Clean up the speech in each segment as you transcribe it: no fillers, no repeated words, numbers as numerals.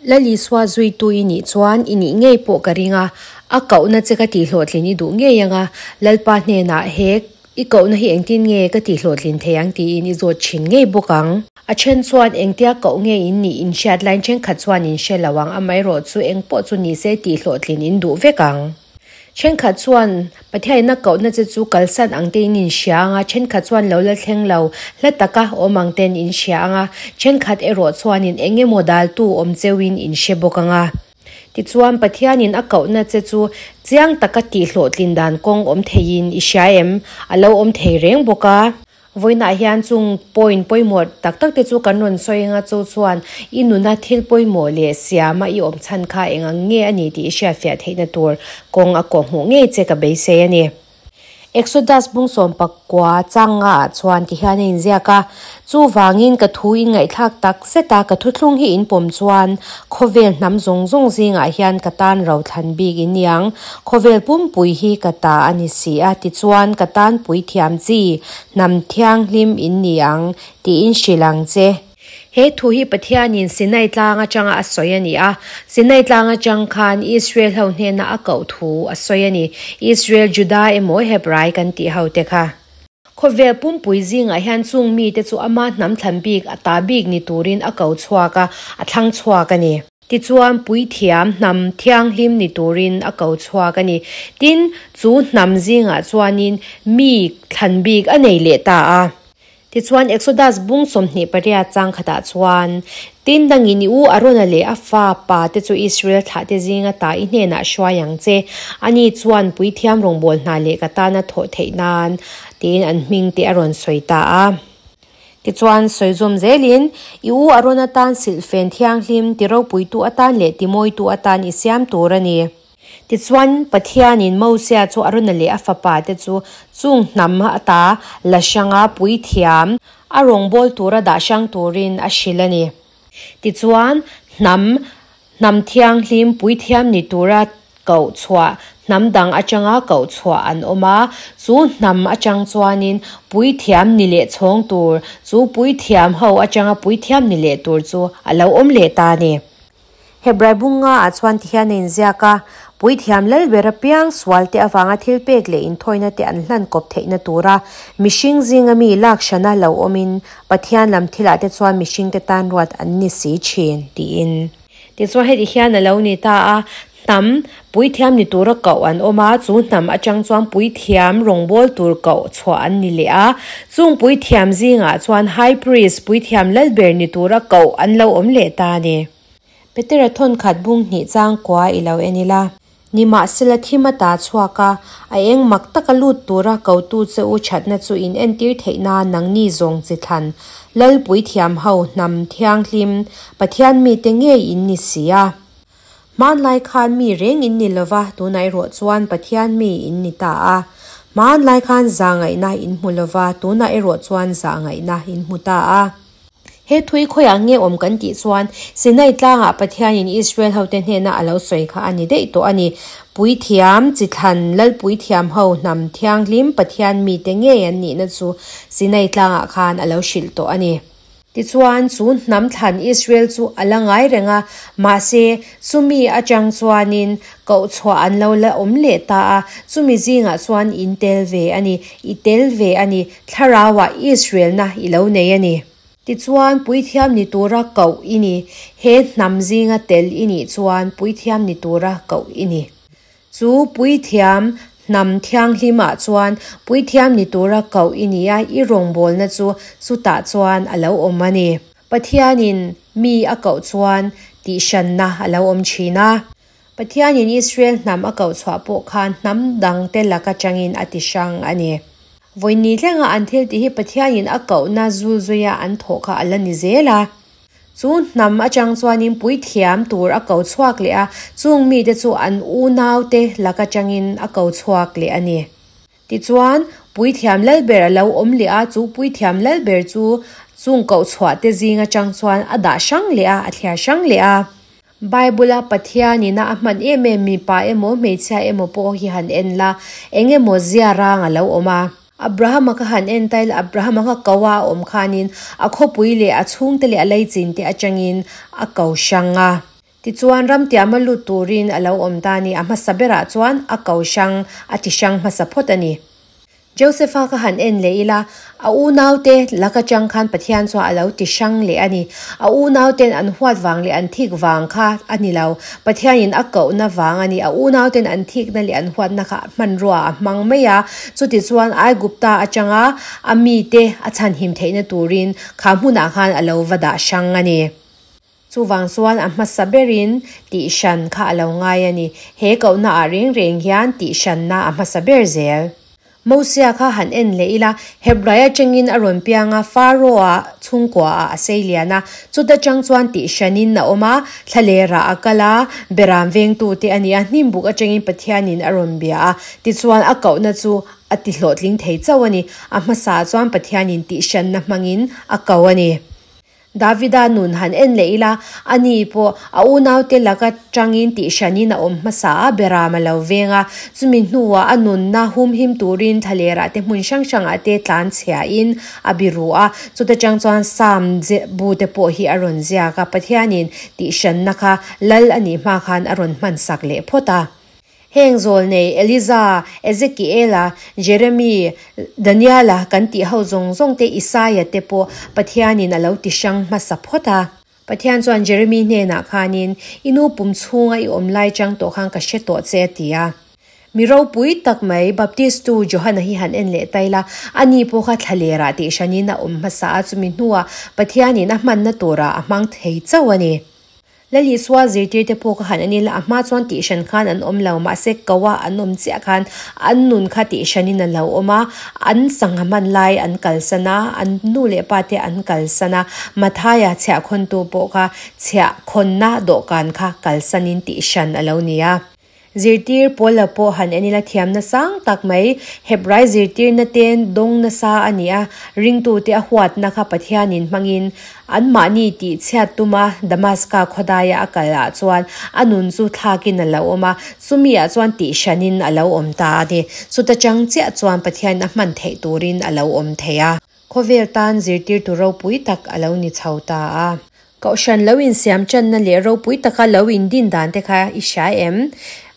Lal Isua zuitu i nih chuan i nih ngei pawh ka ring a, a kohna che ka tihhlawhtlin i duh ngei ang a, Lalpa hnenah he i kohna hi engtin nge ka tihhlawhtlin thei ang tiin i zawt thin ngei bawk ang. A then chuan engtia koh nge in nih in hriat laiin thenkhat chuan in hre lo ang, amaherawh chu eng pawh chu nise tihhlawhtlin in duh vek ang. Thenkhat chuan Pathianin a kohna che chu kalsan ang tein in hria ang a, thenkhat chuan lo la thleng lo, hla taka awm ang tein in hria ang a, thenkhat erawh chuanin eng emaw daltu awm cheuhin in hre bawk ang a. Tichuan, Pathianin a kohna che chu chiang taka tihhlawhtlin dan kawng awm theiin i hria em? A lo awm thei reng bawk a. Vawiinah hian chung point pawimawh tak tak te chu kan rawn sawi anga chu chuan i nuna thil pawimawh leh siama i awm chhan kha eng ang nge a ni tih i hriatfiah theihna tur kawng a kawhhmuh ngei che ka beisei a ni. Exodus bung 19 changa ah chuan ti hian a inziak a, Chuvangin ka thu in ngaihthlak tak zet a, ka thuthlung hi in pawm chuan khawvel hnam zawng zawng zingah hian ka tan rothlan bik in niang. Khawvel pumpui hi ka ta a ni si a, tichuan ka tan puithiam chi, hnam thianghlim in ni ang, tiin hrilh ang che. He thu hi Pathianin Sinai tlang atanga a sawi a ni a, Sinai tlang atang khan Israel ho hnena a koh thu a sawi a ni, Israel, Juda emaw Hebrai kan tih ho te kha. Khawvel pumpui zingah hian chung mite chu ama hnam thlan bik, a ta bik ni turin a ko chhuak a, a thlang chhuak a ni. Tichuan, puithiam hnam thianghlim ni turin a ko chhuak a ni. Tin, chu hnam zingah chuanin mi thlan bik a nei leh ta a. Tichuan, Exodus bung 28 chang khatah chuan, Tin, dangin i u Arona leh a fa pa te chu Israel thlahte zinga ta i hnenah hruai ang che. Ani chuan puithiam rawngbâwl hna leh ka tana thawh theih nan tiin an hming te a rawn sawi ta a. Tichuan, sawi zawm zelin, I u Arona tan silhfen thianghlim, ti ropuitu atan leh ti mawitu atan i siam tur a ni. Tichuan, Pathianin Mosia chu Arona leh a fapa te chu chung hnam ata la hranga puithiam a rawngbâwl tura dah hrang turin a hrilh a ni. Tichuan, hnam Hnam thianghlim puithiam ni tura koh chhuah hnam dang atanga koh chhuah an awm a, chu hnam atang chuanin puithiam ni leh chhawng tur, chu puithiam ho atanga puithiam ni leh tur chu a lo awm leh ta a ni. Hebrai bunga ah chuan ti hian a inziak a, Puithiam lalber apiang sualte avanga thil pek leh inthawina te an hlan kawp theihna tura mihring zinga mi lak hrana lo awmin Pathian lam thilah te chuan mihringte tan ruat an ni si thin, tiin. Tichuan heti hian a lo ni ta a, hnam puithiam ni tura koh an awm a, chu hnam atang chuan puithiam rawngbâwl tur koh chhuah an ni leh a, chung puithiam zingah chuan High Priest, puithiam lalber ni tura koh an lo awm leh ta a ni. Petera thawnkhat bung hnih changkua i lo en ila. Nimahsela thim a ta chhuak a, a eng mak taka lut tura kotu che u thatna chu in entir theih nan nangni zawng chi thlan, Lalpui thiam ho hnam thianghlim, Pathian mite ngei in ni si a. Hmanlai khan mi reng in ni lova, tunah erawh chuan Pathian mi in ni ta a. Hmanlai khan zahngaihna in hmu lova, tunah erawh chuan zahngaihna in hmu ta a. He thui khawiah nge awm kan tih chuan Sinai tlangah Pathianin Israel hote hnena a lo sawi kha a ni daih tawh a ni. Puithiam, chithlan, Lalpuithiam ho hnam thianghlim Pathian mite ngei an nihna chu Sinai tlangah khan a lo hrilh tawh a ni. Tichuan, chu hnam thlan Israel chu a la ngai reng a, mahse, chumi atang chuanin koh chhuah an lo la awm leh ta a, chumi zingah chuan in tel ve a ni, i tel ve a ni. Thlarauah Israelna i lo nei a ni. Tichuan, puithiam ni tura koh i ni. He hnam zinga tel i nih chuan puithiam ni tura koh i ni. Chu puithiam hnam thianghlimah chuan puithiam ni tura koh i ni a, i rawngbawlna chu chutah chuan a lo awm a ni. Pathianin mi a koh chuan tihhranna a lo awm thin a. Pathianin Israel hnam a koh chhuah pawh khan hnam dangte lak atangin a ti hrang a ni. Vawiin thlenga an thil tih hi Pathianin a kohna zulzuia an thawh kha a la ni zel a. Chu hnam atang chuanin puithiam tur a ko chhuak leh a, chung mite chu an unaute lak atangin a ko chhuak leh a ni. Tichuan, puithiam lalber a lo awm leh a, chu puithiam lalber chu chung koh chhuah te zing atang chuan a dah hrang leh a, a thliar hrang leh a. Bible-a Pathianin a a hman em em mipa emaw hmeichhia emaw pawh hi han en la, eng emaw zia rang a lo awm a. Abrahama kha han en ta ila, Abrahama kha ko a awm khanin a khawpui leh a chhungte leh a leichin te atangin a ko hrang a. Tichuan, ramtiama lut turin a lo awm ta a ni. A hmasa berah chuan a ko hrang, a ti hrang hmasa phawt a ni. Joseph-a ka han en leh ila, a unaute lak atang khan Pathian chuan a lo ti hrang leh a ni. A unauten an huat vang leh an thik vang kha a ni lo, Pathianin a kohna vang a ni. A unauten an thikna leh an huatna kha hmanrua a hmang mai a, chutichuan Aigupta atanga a mite a chhanhim theihna turin kha hmunah khan a lo va dah hrang a ni. Chuvang chuan a hmasa berin tihhran kha a lo ngai a ni. He kohna ah reng reng hian tihhranna a hmasa ber zel. Mosia kha han en leh ila, Hebrai atangin a rawn piang a, Pharaoh-a chhungkua ah a sei lian a. Chuta chang chuan tihhranin a awm a, thlalerah a kal a, beram vengtute a ni a, hnimbuk atangin Pathianin a rawn bia a. Tichuan a kohna chu a tihlawhtling thei chauh a ni. A hmasa chuan Pathianin tihhranna hmangin a ko a ni. Davida nun han en leh ila, ani pawh a unaute laka tangin tihhranin a awm hmasa a, beram a lo veng a. Chumi hnuah a nunna humhim turin thlalerah te hmun hrang hrangah te tlan chhiahin a biru a. Chuta tang chuan Psalm bu te pawh hi a rawn ziak a, Pathianin tihhranna kha lal a nih hma khan a rawn hmansak leh phawt a. Heng zawlnei Eliza, Ezekiela, Jeremy, Daniela kan tih ho zawng zawng te Isaia te pawh Pathianin a lo ti hrang hmasa phawt a. Pathian chuan Jeremy hnenah khanin, I nu pum chhunga i awm lai chang tawh khan ka hre tawh che a ti a. Mi ropui tak mai Baptistu Johana hi han en leh ta ila, ani pawh kha thlalerah tih hranin a awm hmasa a, chumi hnuah Pathianin a hmanna turah a hmang thei chauh a ni. Lal Isua zirtirte pawh ka han en ila, a hma chuan tihhran khan an awm lo, mahse koa an awm chiah khan an nun kha tihhranin a lo awm a, an sangha hman lai an kalsan a, an nu leh pa te an kalsan a, Mathaia chhiahkhawntu pawh kha chhiahkhawnna dawhkan kha kalsanin tihhran a lo ni a. Zirtir pawl lo pawh han en ila thiam nasang tak mai. Hebrai zirtirna ten dawng nasa a ni a, ringtute a huatna kha Pathianin hmangin anmahni tih chhiat tuma Damaska khawdaia a kal ah chuan a nun chu thlakin a lo awm a, chumi ah chuan tih hranin a lo awm ta a ni. Chuta chang chiah chuan Pathian a hman theih turin a lo awm thei a. Khawvel tan zirtirtu ropui tak a lo ni chho ta a. Kohhran lo insiam channa leh ropui taka lo indin dan te kha i hria em?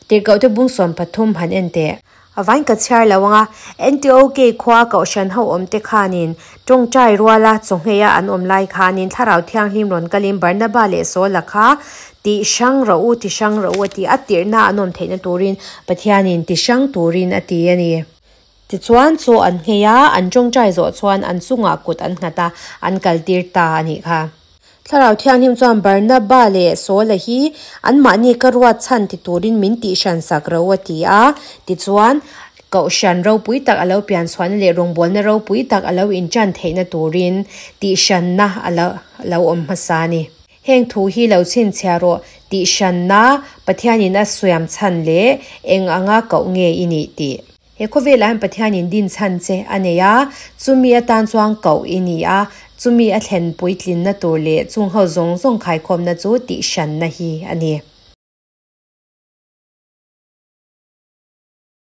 Tirhkohte bung 13 han en teh. A vain ka chhiar lo anga, NTOK khua Kohhran ho awm te khanin tawngtai ruala chawngheia an awm lai khanin Thlarau Thianghlim rawn kalin Barnaba leh Saula kha ti hrang rawh u, ti hrang rawh u a ti a, tirhna an awm theihna turin Pathianin ti hrang turin a ti a ni. Tichuan chaw an nghei a, an tawngtai zawh chuan an chungah kut an nghat a, an kaltir ta a nih kha. Thlarau Thianghlim chuan Barnaba leh Saula hi anmahni ka ruat chhan ti turin min tihhran sak ro a ti a. Tichuan, Kohhran ropui tak a lo pian chhuahna leh rawngbawlna ropui tak a lo inṭan theihna turin tihhranna a lo awm hmasa a ni. Heng thu hi lo chhinchhiah rawh tihhranna Pathianin a suiam chhan leh eng anga koh nge i nih tih. He khawvelah hian Pathianin din chhan che a nei a, chumi atan chuan koh i ni a, chumi a thlen puitlinna tur leh chung ho zawng zawng khaikhawmna chu tihhranna hi a ni.